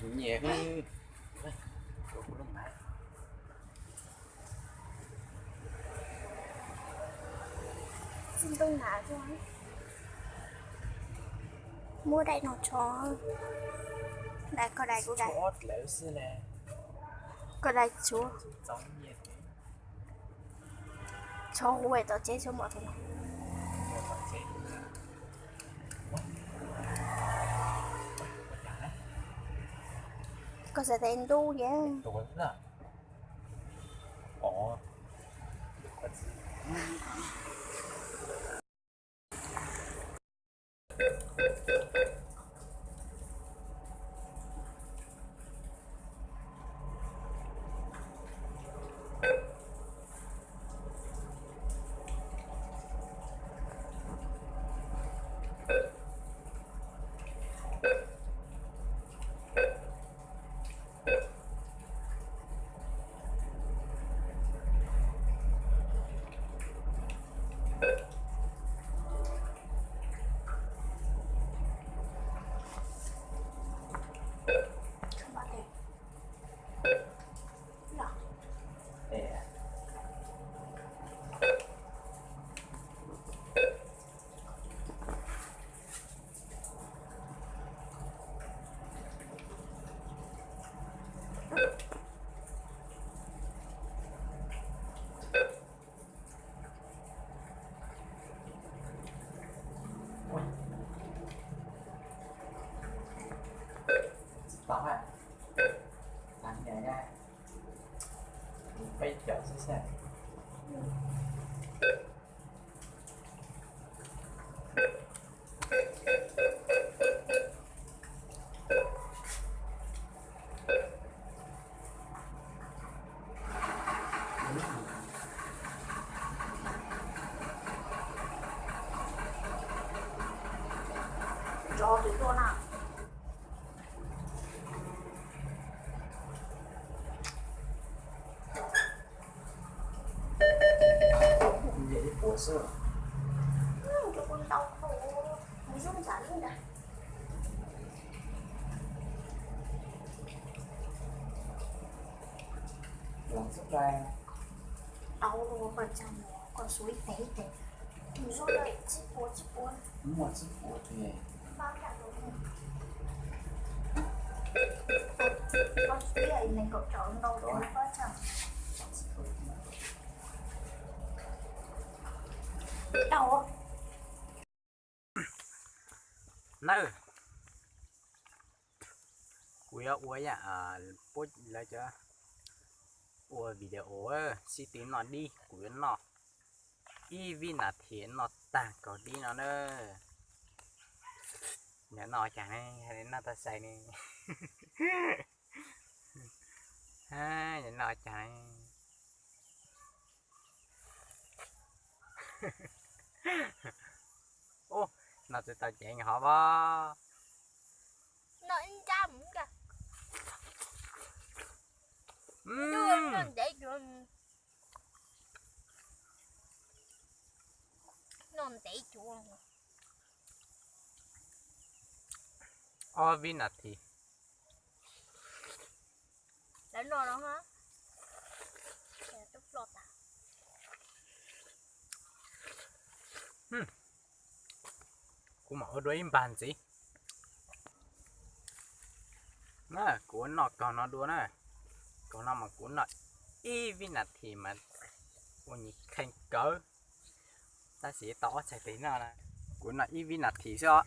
Nyiam. Txiv ntoo na, muab daim no tso, daim koj daim kuv daim, koj daim tsuav, tso hu tom tsev tso mov tau. Koj xav tes ntub li. Tsis tau, peb caug xwb xwb. Tso tus tuaj na. Ib puas xwb. Mus zoo ntxam li ntag. Tau los koj tsa mus koj suav ib teg ib teg. Mus zoo li tsib puas tsib puas. Muaj tsib puas tiag. Koj suav nees nkaum caum ntau tus pab tsa. Tau. Nawb, kuv yuav ua ib yam, puab lawv cov ua video sib tw noj dib, kuv yuav noj ib vib nas this noj tag kaug dib no na. Nyob noj cas ne, noj tag sai ne. Nyob noj cas ne. Ub, noj tsis tau ceev hov as. Noj ntev cuv. Ob vib nas this. Lawv noj no, kuv mam ua dua ib npag ntxiv. Na, kuv ua noj kaug no dua na. Kaug no mas kuv noj ib vib nas this mas ua nyias kheej kawg. Tab sis tau ob txhais tes noj na. Kuv noj ib vib nas this xwb os.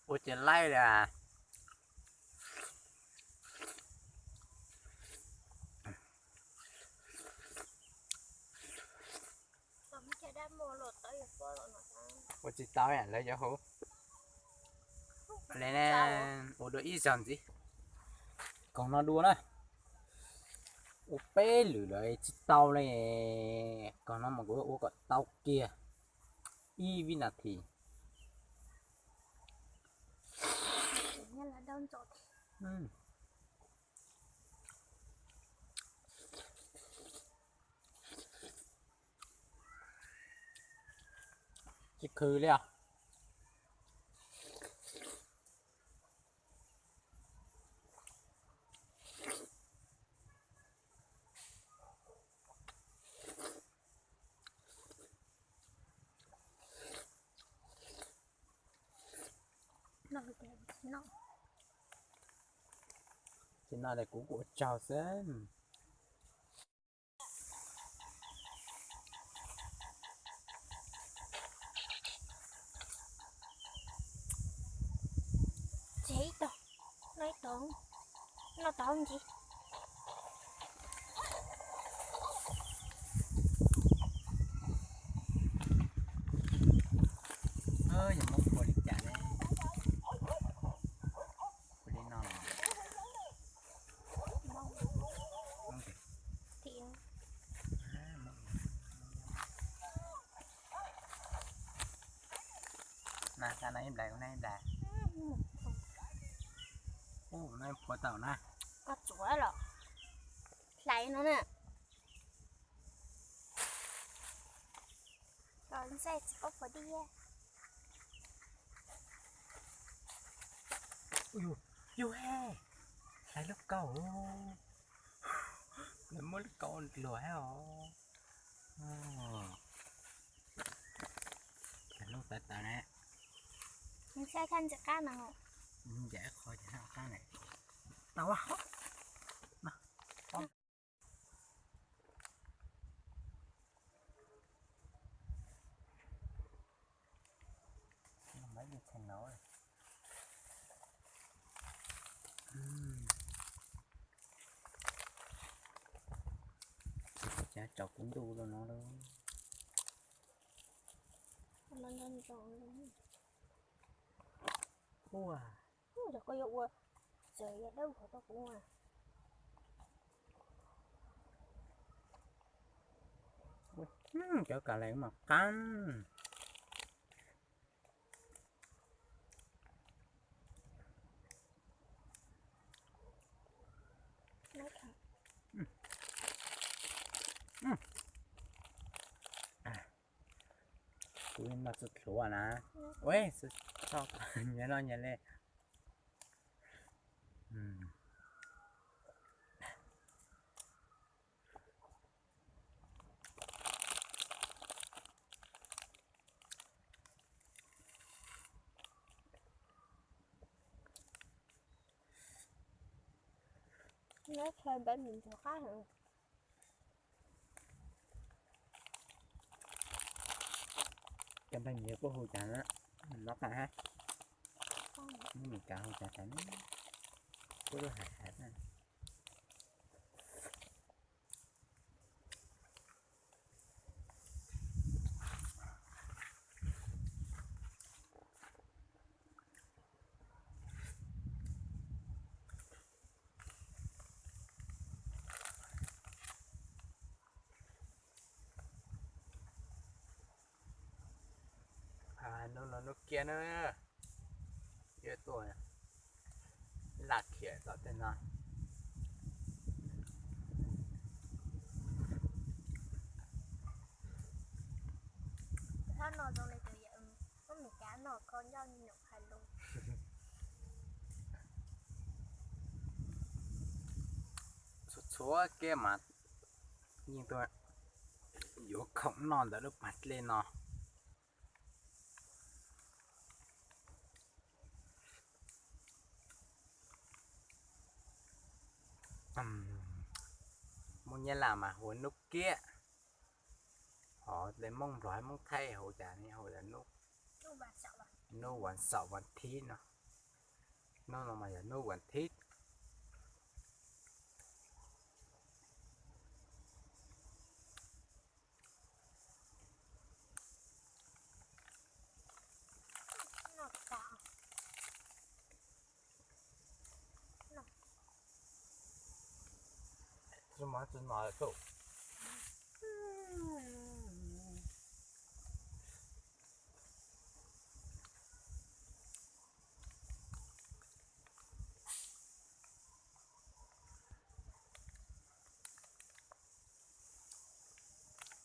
Ua cas laib li. Ua tsis tau lawv yuav hu. Ua dua ib zaug ntxiv. Kaug no dua na. Ua peb lwm lawm tsis tau li. Kaug no mas kuv ua kom tau kiag ib vib nas this. Mm. Khwv li os. Tsis noj li kuv kuj ua tsaug xwb. Tsis ib tog, noj ib tog, noj tau ntsis. Yog muab phua li cas ne? Phua li no los. Na, xa no ib nplais, ua no ib nplais. Ua no phua tau na. Koj tsuav los hlais no na. Ntxaij txiv qaub phua diab. Yus he, hlais lub kaus. Lawv muab lub kaus luag he os. Lub tawv tawv na. Ntxaij thaj ntxim qab no. Ncaim qho ces qab na. Tau. Cav tsaus kuv ntuj rau no lauj. Ua, yog koj yuav ua, txawm yog dawb huv rau kuv. Cov kas lees mas qab. Kuv no txhua txhua na. Ua, nyias no nyias li. Nyob chaw npab mis ntxuag qab heev. Cov npab mis puab hu cas na? Nov qab hab. Nub Mes Kas hu cas tas ne? Puab lub hais hais na. Nub no nub kiab na, yuav tuaj laj khiam tom tej no. Txhob noj zoo li tus yawm Nub Mes Kas noj kho ncauj nyuam hais lus. Txhua txhua kiab mas yeej tuaj yuav khoom noj ntawm lub pas dlej no. Muaj Nyab Laj mas hu ua nub kiab, ho le Moob Nplog hab Moob Thaib hu cas ne, hu ua nub, nub vas xaum vas thiv no. Nub no mas yog nub vas thiv.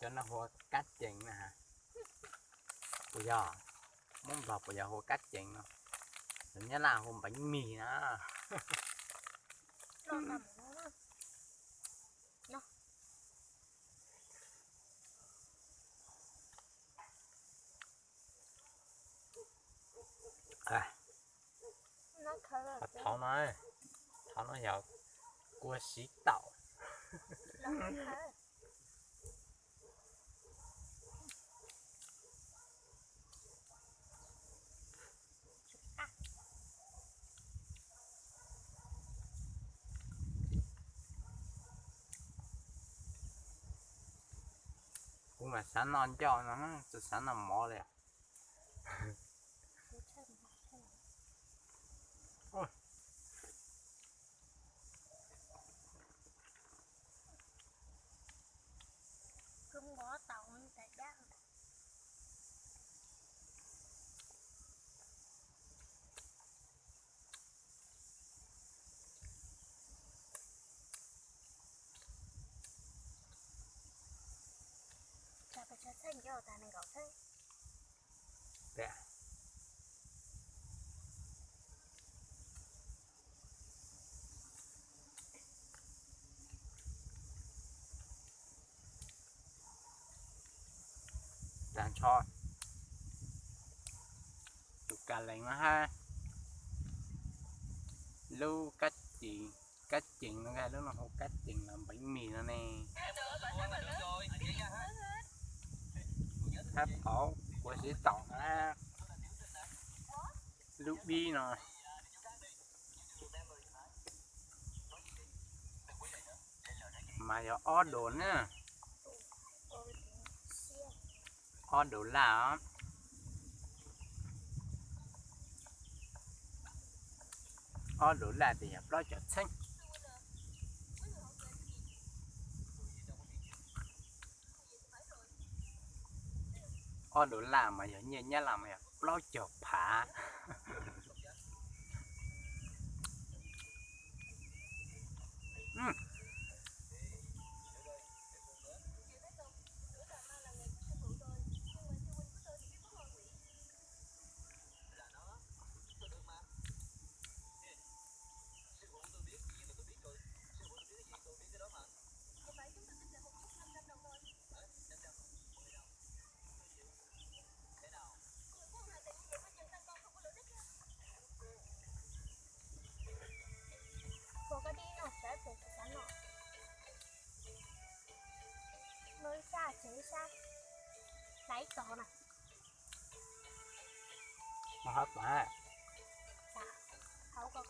Cov no hu ua kab cees na has. Puas yog? Muab nplog puas yog hu kab cees no? Lawv Nyab Laj hu npeev mis na. Thov no, thov no yog kua siv taum. Kuv mas xav noj ncauj no, tsis xav noj mov li. Tag nrho tus ka lees no hab, lub kab cees, kab cees no, lub no hu kab cees los npeev mis no ne. Hab phauv kua siv taum na, lub dib no. Mas yog ob dollar na. Ob dollar os. Ob dollar tes yog plaub caug txheeb. Ob dollar mas yog nyiaj Nyab Laj mas yog plaub caug phav. Ua koj dib no, sawv tsees tsis xav noj. Noj ib sab tsees ib sab, hlais ib tog na. Hauv ko.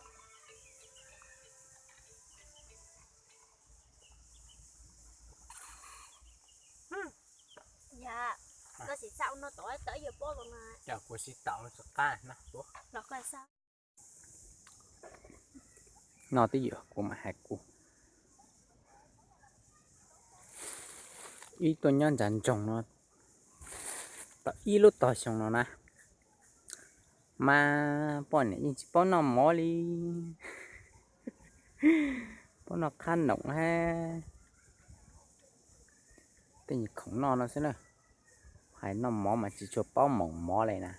Yog koj tsis xav ua no tod tawm yuav pob los na. Cov kua siv taum no tsis qab na. Los koj xav. No twb yuav kuv mam hais kuv. Ib tuaj nyob ntsa ntsoog no tau ib lub tog xyoo no na, mas poj niam yeej tsis paub noj mov li, paub noj qhab noom hab tej nyuag khoom noj no xwb na. Hais noj mov mas tsis tshua paub moom mov li na.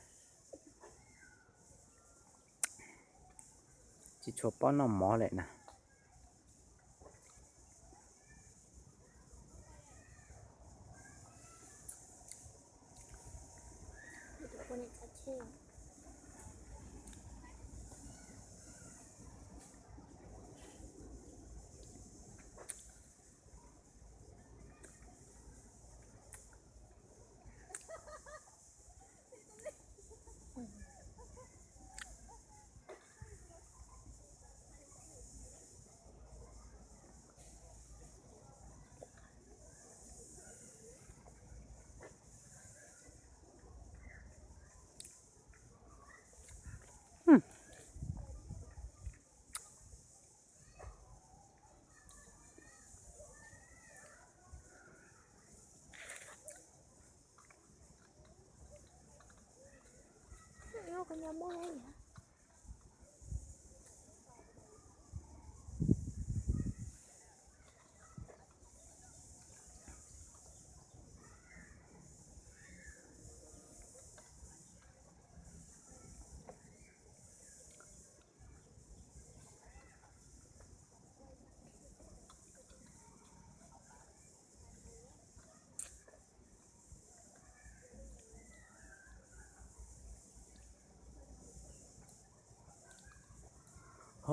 Tsis tshua paub noj mov li na.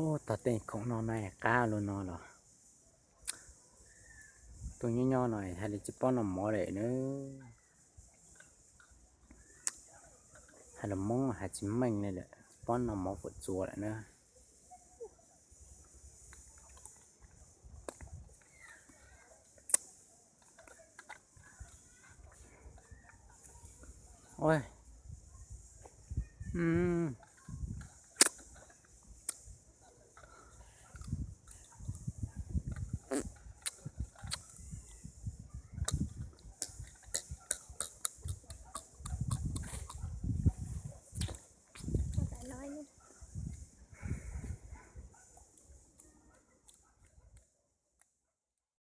Tog tej khoom no na qab lug no los, tuaj nyob nyob no hais li tsis paub noj mov lawm na. Hais los Moob hais tsis meej li lawm, tsis paub noj mov fuam txuas lawm na.